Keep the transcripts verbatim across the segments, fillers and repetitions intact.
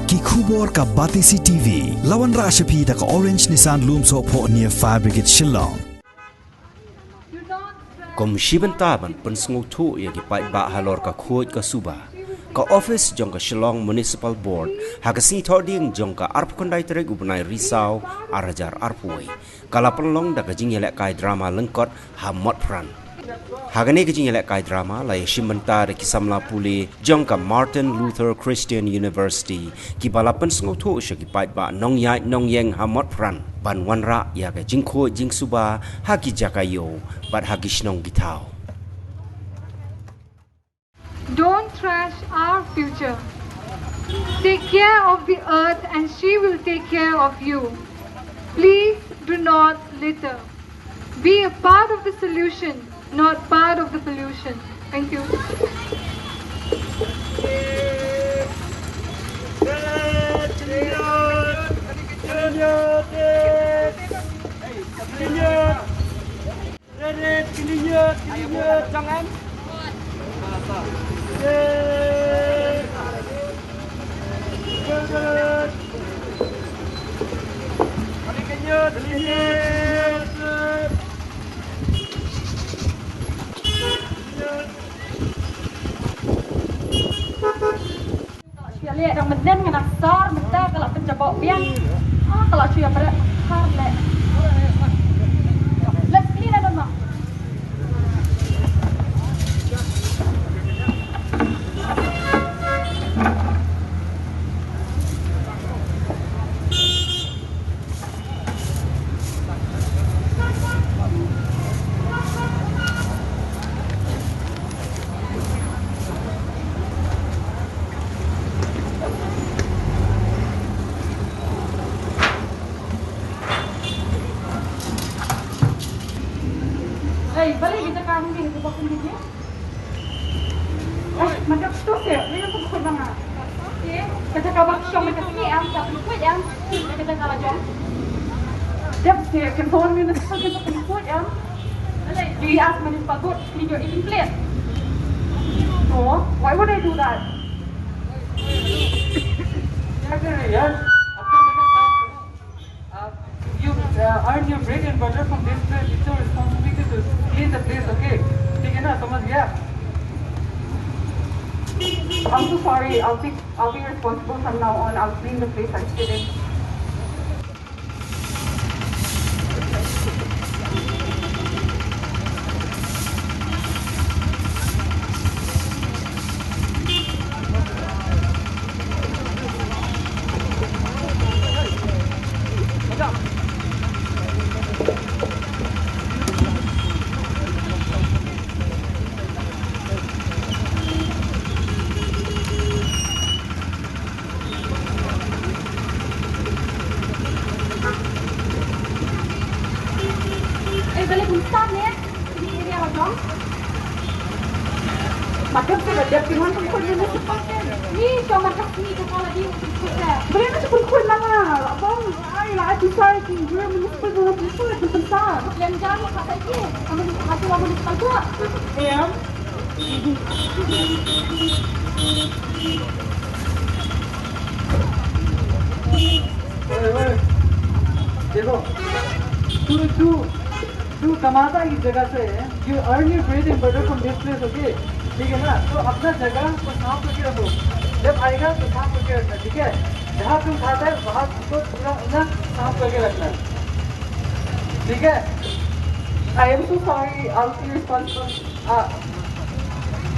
Ki khubor ka Batesi T V. La wanrah sha phi da ka Orange Nissan Lumsohphoh near Fire Brigade Shillong. Kum shi bynta ban pynsngewthuh ïa ki paidbah halor ka khuid ka suba, ka ophis jong ka Shillong Municipal Board ha ka sngi Thohdieng jong ka arphew khyndai tarik u bnai Risaw ar hajar arphew wei ka la pynlong da ka jingïalehkai drama lyngkot ha Motphran. Ha kane ka jingïalehkai drama la ïashim bynta da ki samla pule jong ka Martin Luther Christian University kiba la pynsngewthuh sha ki paidbah nongïaid nongïeng ha Motphran ban wanrah ïa ka jingkhuid jingsuba ha ki jaka ïew bad ha ki shnong ki thaw. Don't trash our future. Take care of the earth and she will take care of you. Please do not litter. Be a part of the solution, not part of the pollution. Thank you. Ka la shu ïaleh dang mynnin, nga dang sar mynta ka la pynjaboh biang. Ah, ka la shu ïa bret har leh. Let's clean it up now. Hey, balik kita kami, kita bakal ni. Eh, madam, tu sih, ni yang aku nak. Ka jaka ba shong mynta ka sngi em, ka pynkuid em, ka jaka la jong. Dep seh, kan phone municipal kan pynkuid em. Do you ask municipal board to clean your eating plate? No, why would I do that? क्या कर रहे हैं यार? अपना जगह साफ करो। Uh, you uh, earn your bread and butter from this place. It's your responsibility to clean the place, okay? ठीक है ना, समझ गया? I'm so sorry. I'll be I'll be responsible from now on. I'll clean the place I sit in. Eh, balik bungsan ya. Ini area lajong. Madam sudah dia pingan pun pun ini. Ni cuma kasih kepala di beri macam pun pun lah. Abang, ai lah, aku saya tinggal municipal dengan pun pun besar. Yang jangan kata ini, kamu hati kamu di tempat. Iya. ओए, ओए, देखो, तू, तू, तू कमाता इस जगह से है, you earn your bread and butter from this place, okay? ठीक है ना? तो अपना जगह को साफ करके रखो, जब आएगा तो साफ करके रखना, ठीक है? जहाँ तुम खाता है, वहाँ उसको पूरा अपना साफ करके रखना, ठीक है? I am so sorry, I'll be responsible. Ah,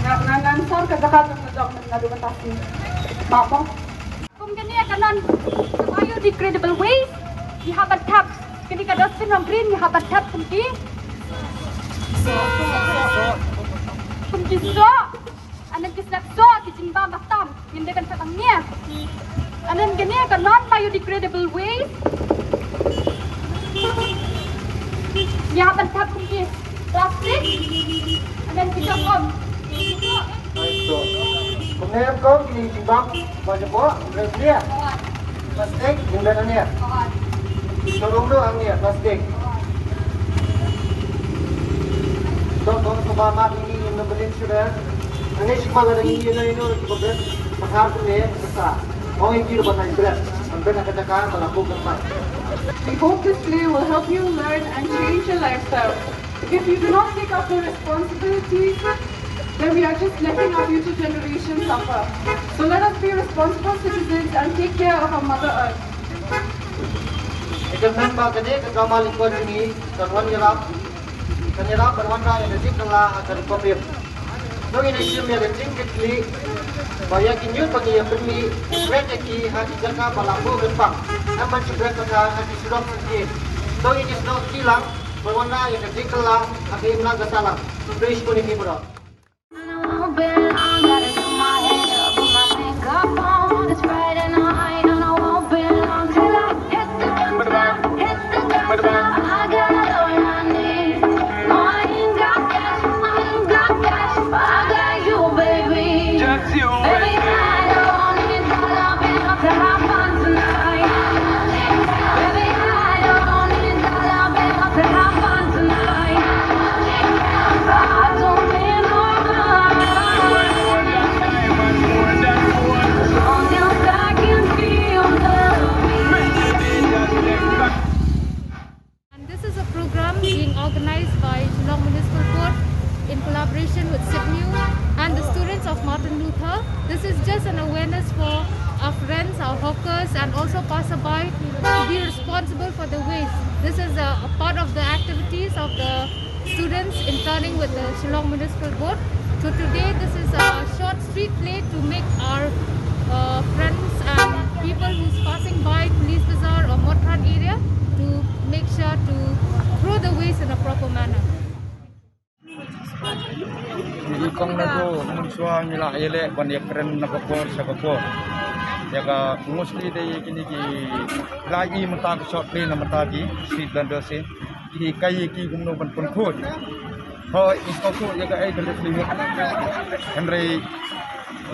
nga, nga, ngan sor ka jaka jong nga jong nga dei ban tasi. Map mo. Kum kane ka non biodegradable waste, ngi hap ban thep. Kane ka dustbin jong green ngi hap ban thep kum ki. Kum ki soh. Anan ki slap soh ki jingbam ba tam. Ngin dei ban thep hangne. Anan kane ka non biodegradable waste. Ngi hap ban thep kum ki plastic. Anan ki jong um. Kumne em ko kine ki jingbam ba jaboh, bre clear. Plastik, jingbam ane. Sorong do ang ne plastik. To to to ba ma ni ni no brin sure. Ane shi ma da ni ni no no ko bre. Pakar ne sa. Ong ïa ki ruh ban lait bret, ban bret ha ka jaka ba la buh lympang. We hope this play will help you learn and change your lifestyle. If you do not take up the responsibilities, then we are just letting our future generation suffer. So let us be responsible citizens and take care of our Mother Earth. Ïa ka member kane ka drama lyngkot jong ngi kan wan ïarap, kan ïarap ban wanrah ïa ka jingkylla ha ka Republic. To ngin ïa shim ïa ka jingkitkhlieh ba ïa ki ñiut ba ngi ïa pynmih, bret ïa ki ha ki jaka ba la buh lympang, em ban shu bret pathar ha ki surok syngkien. To ngin ïa snoh kti lang ban wanrah ïa ka jingkylla ha ka imlang ka sahlang. Khublei shibun ïa ki baroh. And this is a program being organized by Shillong Municipal Board in collaboration with SIDNEW and the students of Martin Luther. This is just an awareness for our friends, our hawkers, and also passerby to be responsible for the waste. This is a, a part of the activities of the students interning with the Shillong Municipal Board. So today this is a short street play to make our uh, friends and people who's passing by Police Bazaar or Motran area to make sure to throw the waste in a proper manner. Ngi kong na ko mun shuwa ngi la ïaleh ban ïakren na ka por sha ka por. Ïa ka mostly dei kine ki la i mynta ka short play na mynta ki street vendors hi. Ki hikai ïa ki kumno ban pynkhuid. Hooid, ngi sngewthuh ïa kaei ka livelihood. Hynrei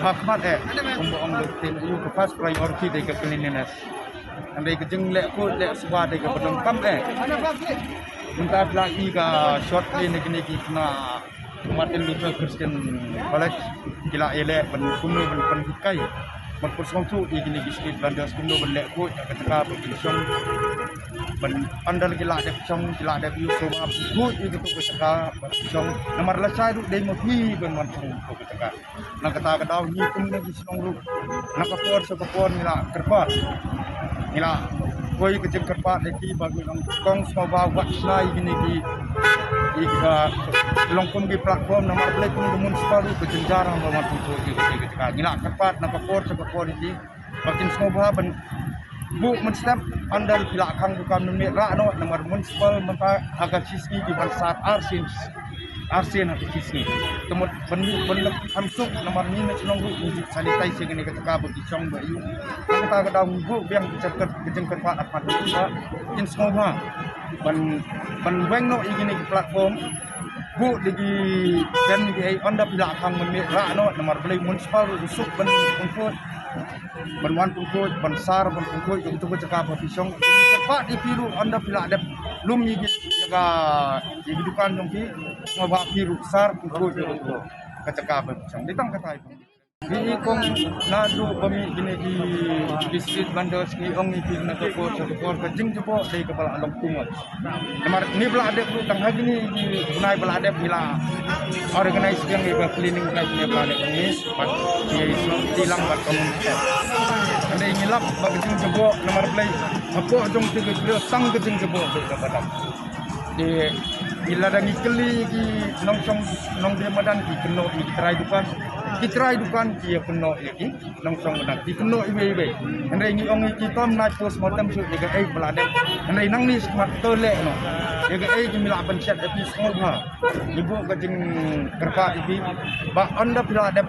ha khmat eh, kumba ong da ktien aïu, ka first priority dei ka cleanliness. Hynrei ka jingleh khuid leh suba dei kaba donkam eh. Mynta phi la i ka short play na kine ki khynnah Martin Luther Christian College, ki la ïaleh ban kumno ban pynhikai, ban pynsngewthuh ïa kine ki street vendors kumno ban leh khuid ha ka jaka ba ki shong. Ban ynda ki la dep shong, ki la dep ïoh suba, khuid ïa kito ka jaka ba ki shong. Namar lashai ruh dei ma phi ban wan shong kito ka jaka. Na kata ka daw ngi kum na ki shnong ruh, na ka por sha ka por ngi la kyrpad, ngi la poi ka jingkyrpad ïa ki ba ngi nyngkong sngewbha wat shna ïa kine ki, ïa ka long kum ki platform, namar balei kum ka municipal ruh ka jynjar haba wan pynkhot ïa ki, ïa ki jaka. Ngi la kyrpad na ka por sha ka por ïa ki ba kin sngewbha ban buh mynstep, ynda phi la khang dukan mynmiet rah noh, namar municipal mynta ha ka shisngi ki ban sar arsien, arsien ha ka shisngi. Te mut ban, ban lep kham suk, namar ngi na shnong ruh ngi ju sanitize ïa kane ka jaka ba ki shong ba ïoh. Kata ka daw ngi buh biang ka jingkyrpad, ka jingkyrpad ha khmat ba kin sngewbha ban, ban weng noh ïa kine ki platform. Buh da ki den kiei, ynda phi la khang mynmiet rah noh, namar balei municipal ruh suk ban pynkhot, ban wan pynkhot, ban sar, ban pynkhot ïa kito ka jaka ba phi shong. Kyrpad ïa phi ruh ynda phi la dep lum ïa ki, ïa ka, ïa ki dukan jong phi, sngewbha phi ruh sar pynkhot ïa kito ka jaka ba phi shong. Dei tang katai. Ngi i kong naduh ba mih kine ki, ki street vendors, ngi ong ïa phi na ka por sha ka por, ka jingjubok dei kaba la long too much. Namar ngi ba la dep ruh tang ha kine ki bnai ba la dep ngi la organize biang ïa ka cleaning drive, ngi ba la dep ngi bad ngi snoh kti lang bad ka mun. Hynrei ngi lap ba ka jingjubok namar balei hapoh jong te ka jingriewstang ka jingjubok dei kaba dang. Te ngi lada ngi kylli ki nongshong nongdie madan ki kynnoh ïa ki trai dukan. Ki trai dukan ki ïa kynnoh ïa ki nongshong madan, ki kynnoh iwei iwei. Hynrei ngi ong ïa ki to ym nai postmortem shuh ïa kaei ba la dep. Hynrei nangne shakhmat to leh noh ïa kaei ki, ngi lah ban shet ïa phi, sngewbha. Ngi buh ka jingkyrpad ïa phi ba ynda phi la dep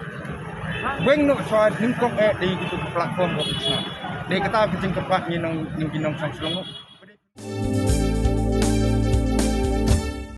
weng noh shuwa nyngkong eh, dei kito ki platform ba phi sngap. Dei kata ka jingkyrpad ngi nong, ngi nongshong shnong.